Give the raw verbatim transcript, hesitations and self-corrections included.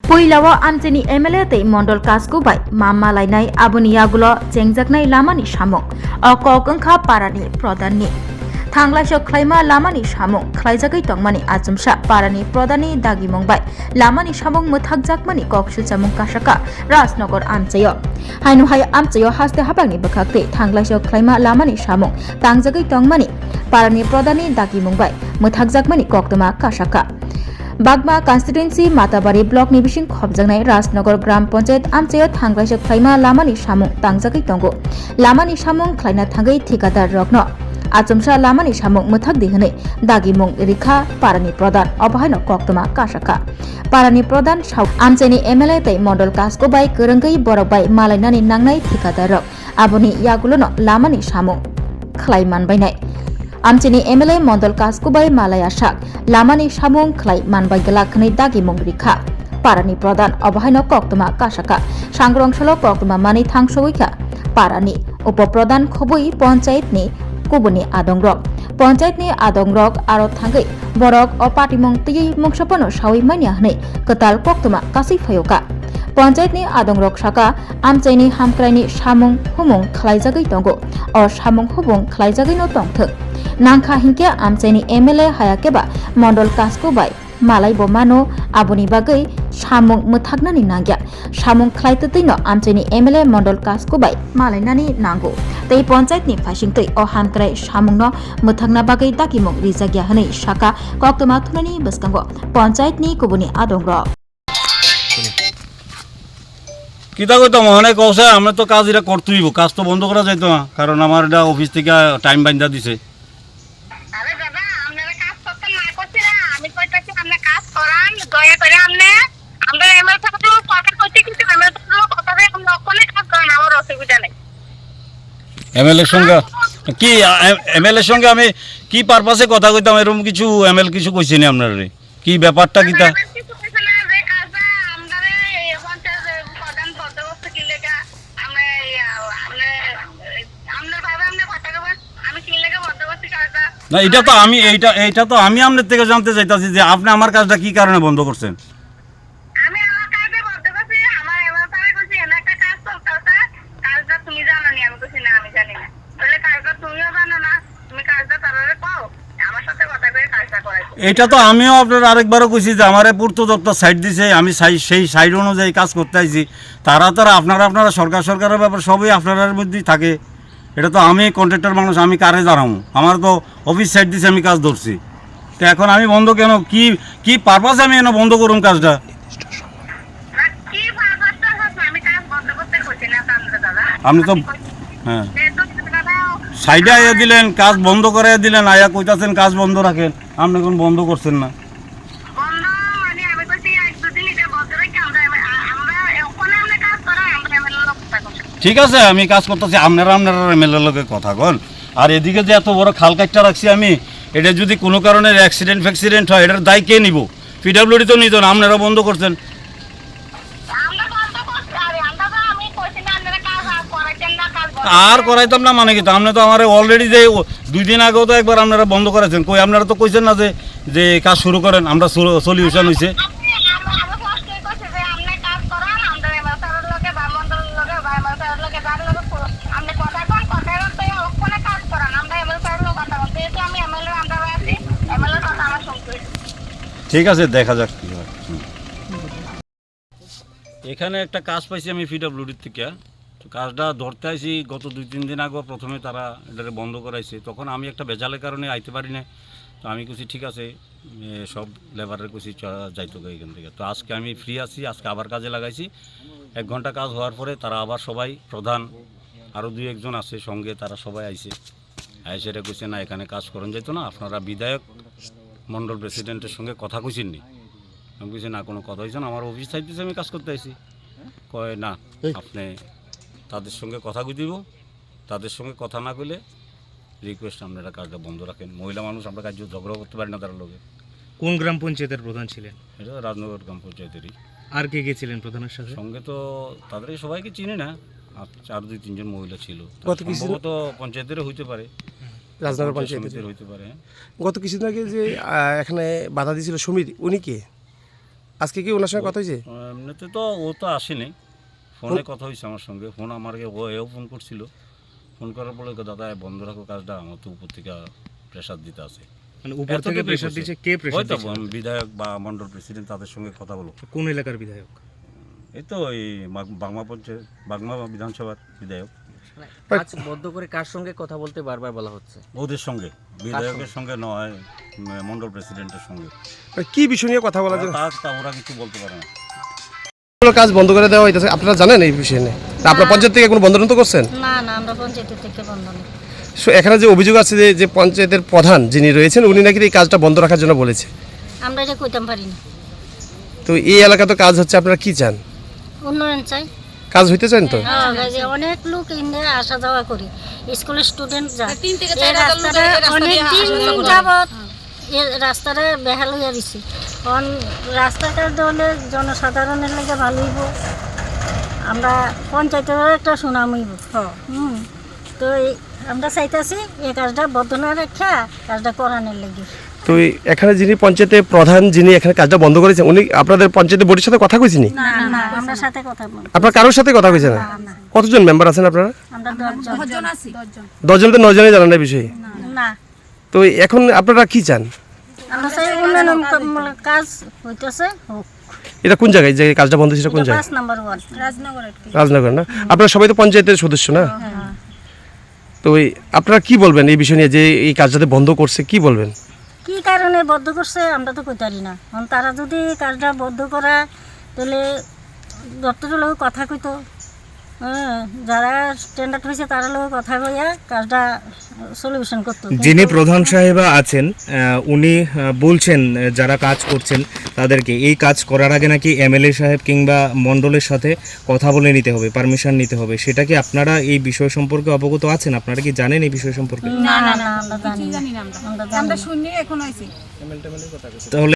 Puilao amchaini M L A tei Mondol Kasku bai ma malainai, aboni yagulo chengjaknai lamani samung. O kok wngkha parani pradhanni. Thanglaisok khlaima lamani samung khlaijagwi tongmani achomsa parani pradhanni dagimung bai lamani samung mwthakjakmani kok sujamung kasaka Rajnagar amchaio. Haino hai amchaio haste habangni bwkhak tei thanglaisok khlaima lamani samung tangjagwi tongmani parani pradhanni dagimung bai mwthakjakmani koktwma kasaka. Bagma constituency Matabari block ni bising khopjaknai Rajnagar Gram Panchayat amchaio thanglaisok khlaima lamani samung tangjagwi tongo. Lamani samung khlaina thangwi thikadar rokno achomsa lamani samung mwthakdi hwnwi dagimung rikha parani pradhan, obo haino koktwma kasakha. Parani pradhan sao amchaini M L A tei Mondol Kasku bai kwrwngwi borok bai malainani nangnai thikadar rok. Aboni yagulono lamani samung khlai manbainai. Amchini M L A Mondol Kasku bai malaya sak lamani samung khlai manbai glak hwnwi dagimung rikha parani pradhan, obo haino koktwma kasaka. Sangrong salo koktwma manwi thangsowi kha parani upo pradhan khobwi panchayatni kubuni adongrok. Panchayatni adongrok aro thangwi borok o patimung twiwi mungsa phano sawi manya hwnwi kwtal koktwma kasui phaio ka. Panchayatni adongrok saka, amchaini hamkraini samung humung khlaijagwi tongo. O samung humung khlaijagwino tongthwk. Nangkha hinkhe amchaini M L A haya keba Mondol Kasku bai malaibo mano, aboni bagwi samung mwthaknani nangya. Samung khlai twtwino amchaini M L A Mondol Kasku bai malainani nango. Tei panchayatni phaisingtwi o hamkrai samungno mwthakna bagwi dagimung rijakya hwnwi saka koktwma thunani bwskango panchayatni kubuni adongrok. কিতা কইতাম, অনেক অবস্থা, আমরা তো কাজ এটা করতেই হইব, কাজ তো বন্ধ করা যাইতো না, কারণ আমার এটা অফিস থেকে টাইম বাইন্ধা দিছে। আরে দাদা, আপনারা কাজ করতে না করছি না, আমি কইতাছি আপনি কাজ করান, দয়া করে আপনি আমরা এমএলএ সাহেব কথা কইতে কিন্তু এমএলএ সাহেব কথা বলে আপনি ওখানে কাজ করেন, আমার অসুবিধা নেই। এমএলএর সঙ্গে কি, এমএলএর সঙ্গে আমি কি পারপাসে কথা কইতাম, এরকম কিছু এমএলএ কিছু কইছে নি আপনারে? কি ব্যাপারটা কিতা? এমন কিছু কিছু না, যে কাজটা আমরারে এই পঞ্চায়েত প্রধান পদবর্তী কি লেখা, আমরা এই, আ, আমরা, এই, আপনার ভাবে আপনি কথা বলবেন, আমি কি লেখা পদবর্তী কাজটা? না, এটা তো আমি, এইটা, এইটা তো আমি আপনার থেকে জানতে চাইতাছি যে আপনি আমার কাজটা কি কারণে বন্ধ করছেন? আমি আমার কাজে বলতে পারছি, আমার এমন তারা কইছে, "এনে একটা কাজ চলতেছে, কাজটা তুমি জানো নি?" আমি কইছি, "না, আমি জানি না।" বলে, "কাজটা তুমিও জানো না, তুমি কাজটা তারারে কও, আমার সাথে কথা কয়ে কাজটা করাই।" এটা তো আমিও আপনার আরেকবারও কইছি যে আমারে পূর্ত দপ্তর সাইড দিছে, আমি সাই-, সেই সাইড অনুযায়ী কাজ করতে আইছি। তারা, তারা আপনারা, আপনারা সরকার, সরকারের ব্যাপার সবই আপনারার মধ্যেই থাকে। এটা তো আমি কন্ট্রাক্টর মানুষ, আমি কারে জানাবো? আমার তো অফিস সাইড দিছে, আমি কাজ ধরছি। তো এখন আমি বন্ধ কেন? কি, কি পারপাসে আমি এনে বন্ধ করুম কাজটা? না, কি পারপাসটা হচ্ছে? আমি কাজ বন্ধ করতে কইছি না তো আমরা দাদা। আপনি তো, আমি কই-, হ্যাঁ। যেহেতু দাদা সাইডে আইয়া দিলেন, কাজ বন্ধ করে দিলেন, আইয়া কইতাছেন কাজ বন্ধ রাখেন, আপনি এখন বন্ধ করছেন না। বন্ধ মানে আমি কইছি এক দুদিন এটা বন্ধ রেখে আমরা এম-, আ-, আমরা ওখানে আমরা কাজ করার, আমরা এমএলএ লোক কথা কই। ঠিক আছে, আমি কাজ করতেছি, আপনারা, আপনারা এমএলএ লোকে কথা কন। আর এদিকে যে এত বড় খাল কাটটা রাখছি আমি, এটা যদি কোনো কারণে অ্যাক্সিডেন্ট ফ্যাক্সিডেন্ট হয়, এটার দায় কে নিব? পিডাব্লিউডি তো নিত না, আপনারা বন্ধ করছেন। আমরা বন্ধ করছি, আরে আমরা তো, আমি কইছি না আপনারা কাজ আর করাইছেন না, কাজ বন্ধ আর করেন। করাইতাম না মানে কি? তো আপনি তো আমার অলরেডি যে ও দুই দিন আগেও তো একবার আপনারা বন্ধ করেছেন, কই আপনারা তো কইছেন না যে, যে কাজ শুরু করেন, আমরা সো-, সলিউশন হইছে। আপনি, আমরা, আমরা ফার্স্টে কইছি যে আপনি কাজ করান, আমরা এমএলএ স্যারের লগে বা মন্ডলের লগে বা এমএলএ স্যারের লগে যার লগে কো-, আপনি কথা কন, কথা কন, তো ওখানে কাজ করান, আমরা এমএলএ স্যারের লগে কথা বলতে, যেহেতু আমি এমএলএ, আমরা আছি, এমএলএর কথা আমার শুনতে হইবে। ঠিক আছে, দেখা যাক কি হয়। হুম। এখানে একটা কাজ পাইছি আমি পিডাব্লিউডির থেকে। তো কাজটা ধরতে আইছি গত দুই তিন দিন আগে, প্রথমে তারা এটারে বন্ধ করাইছে, তখন আমি একটা ভেজালের কারণে আইতে পারি না। তো আমি কইছি, "ঠিক আছে, এ, সব লেবারের কইছি চ-, যাইতো গো এখান থেকে।" তো আজকে আমি ফ্রি আছি, আজকে আবার কাজে লাগাইছি। এক ঘন্টা কাজ হওয়ার পরে তারা আবার সবাই, প্রধান, আরও দুই একজন আছে সঙ্গে, তারা সবাই আইছে। আইসে এটা কইছে, "না, এখানে কাজ করান যাইতো না, আপনারা বিধায়ক মণ্ডল প্রেসিডেন্টের সঙ্গে কথা কইছেন নি?" আমি কইছি, "না, কোনো কথা হয়েছে না, আমার অফিস সাইড দিছে, আমি কাজ করতে আইছি।" কয়, "না, এই। আপনি তাদের সঙ্গে কথা কই দিব, তাদের সঙ্গে কথা না কইলে রিকোয়েস্ট আপনারা কাজটা বন্ধ রাখেন, মহিলা মানুষ, আমরা কাজে ঝগড়া করতে পারি না তার লগে।" কোন গ্রাম পঞ্চায়েতের প্রধান ছিলেন? এটা রাজনগর গ্রাম পঞ্চায়েতেরই। আর কে কে ছিলেন প্রধানের সাথে? সঙ্গে তো তাদেরকে সবাইকে চিনি না, আর চার দুই তিনজন মহিলা ছিল। গত কিছুদিন সম্ভবত পঞ্চায়েতেরও হইতে পারে। রাজনগর পঞ্চায়েত পঞ্চায়েতের। সমিতির হইতে পারে, হ্যাঁ। গত কিছুদিন আগে যে, আহ, এখানে বাধা দিয়েছিল সমীর, উনি কে? আজকে কি ওনার সঙ্গে কথা হয়েছে? এমনিতে তো ও তো আসেনি, ফোনে ফোন- কথা হয়েছে আমার সঙ্গে। ফোন আমাকে ও, এও ফোন করছিল। ফোন করার পরে, "দাদা, বন্ধ রাখো কাজটা, আমার তো উপর থেকে প্রেশার দিতে আছে।" মানে, উপর এত থেকে তো প্রেশার করছে। দিচ্ছে, কে প্রেশার হয়তো দিচ্ছে? বন-, বিধায়ক বা মণ্ডল প্রেসিডেন্ট, তাদের সঙ্গে কথা বলো। কোন এলাকার বিধায়ক? এই তো ওই মাগ-, বাগমা পঞ্চায়েত, বাগমা বিধানসভার বিধায়ক। মানে, কাজ বন্ধ করে কার সঙ্গে কথা বলতে বারবার বলা হচ্ছে? ওদের সঙ্গে, বিধায়কের সঙ্গে? সঙ্গে নয়, উম, মণ্ডল প্রেসিডেন্টের সঙ্গে। মানে, কি বিষয় নিয়ে কথা বলা যায়? তা, তা ওরা কিছু বলতে পারে না। কোনো কাজ বন্ধ করে দেওয়া হইতেছে, আপনারা জানেন এই বিষয় নিয়ে? না, আপনারা না। পঞ্চায়েত থেকে কোনো বন্ধ টন্ধ করছেন? না, না, আমরা পঞ্চায়েত থেকে বন্ধ নেই। সো, এখানে যে অভিযোগ আছে যে, যে পঞ্চায়েতের প্রধান যিনি রয়েছেন, উনি নাকি এই কাজটা বন্ধ রাখার জন্য বলেছে। আমরা এটা কইতাম পারি না। তো এই এলাকা তো কাজ হচ্ছে, আপনারা কি চান? উন্নয়ন চাই। কাজ হইতে চান তো? হ্যাঁ, এই যে অনেক লোক এনে আসা যাওয়া করি, স্কুলের স্টুডেন্ট যা। তিন থেকে এই চার হাজার লোক রাস্তাটা এই রাস্তা অনেক দিয়ে আসা দিন যাওয়া করে। যাবত এই রাস্তাটা বেহাল হয়ে রয়েছে। কারণ রাস্তাটা হলে জনসাধারণের লাগে ভালো হইব, আমরা পঞ্চায়েতেরও একটা সুনাম হইব। হুম, তো এই আমরা চাইতেছি এই কাজটা বন্ধ না রাখা, কাজটা করানোর লাগে। তো এই এখানে যিনি পঞ্চায়েতের প্রধান, যিনি এখানে কাজটা বন্ধ করেছেন, উনি আপনাদের পঞ্চায়েতের বোর্ডের সাথে কথা কইছেন নি? না, না, না, আমরা সাথে কথা বলি। আপনার কারোর সাথে কথা কইছেন না? না, না। কতজন মেম্বার আছেন আপনারা? আমরা দশ জন। দশ জন আছি। দশ জন তো নয় জনে জানান না এই বিষয়ে। না। তো এখন আপনারা কি চান? আমরা চাই উন্নয়নমূলক কাজ হইতেছে, হোক। এটা কোন জায়গায়, যে কাজটা বন্ধ ছিল, কোন এটা জায়গায়? পাঁচ নম্বর ওয়ার্ড। রাজনগর আর কি। রাজনগর না? আপনারা সবাই তো পঞ্চায়েতের সদস্য না? হ্যাঁ। তো ওই আপনারা কি বলবেন এই বিষয় নিয়ে, যে এই কাজ যাতে বন্ধ করছে, কি বলবেন? কি কারণে বন্ধ করছে আমরা তো কইতারি না। এখন তারা যদি কাজটা বন্ধ করা, তাহলে দপ্তরের লগে কথা কইতো। হ্যাঁ, যারা টেন্ডার হয়েছে তারা লগে কথা কইয়া কাজটা সলিউশন করতো। যিনি কিন্তু প্রধান সাহেবা আছেন, আহ, উনি, আহ, বলছেন, আহ, যারা কাজ করছেন তাদেরকে এই কাজ করার আগে নাকি এমএলএ সাহেব কিংবা মণ্ডলের সাথে কথা বলে নিতে হবে, পারমিশন নিতে হবে। সেটা কি আপনারা এই বিষয় সম্পর্কে অবগত আছেন? আপনারা কি জানেন এই বিষয় সম্পর্কে? না, না, না, আমরা জানি না। আমরা জানি না। শুনি এখন হয়েছে। তাহলে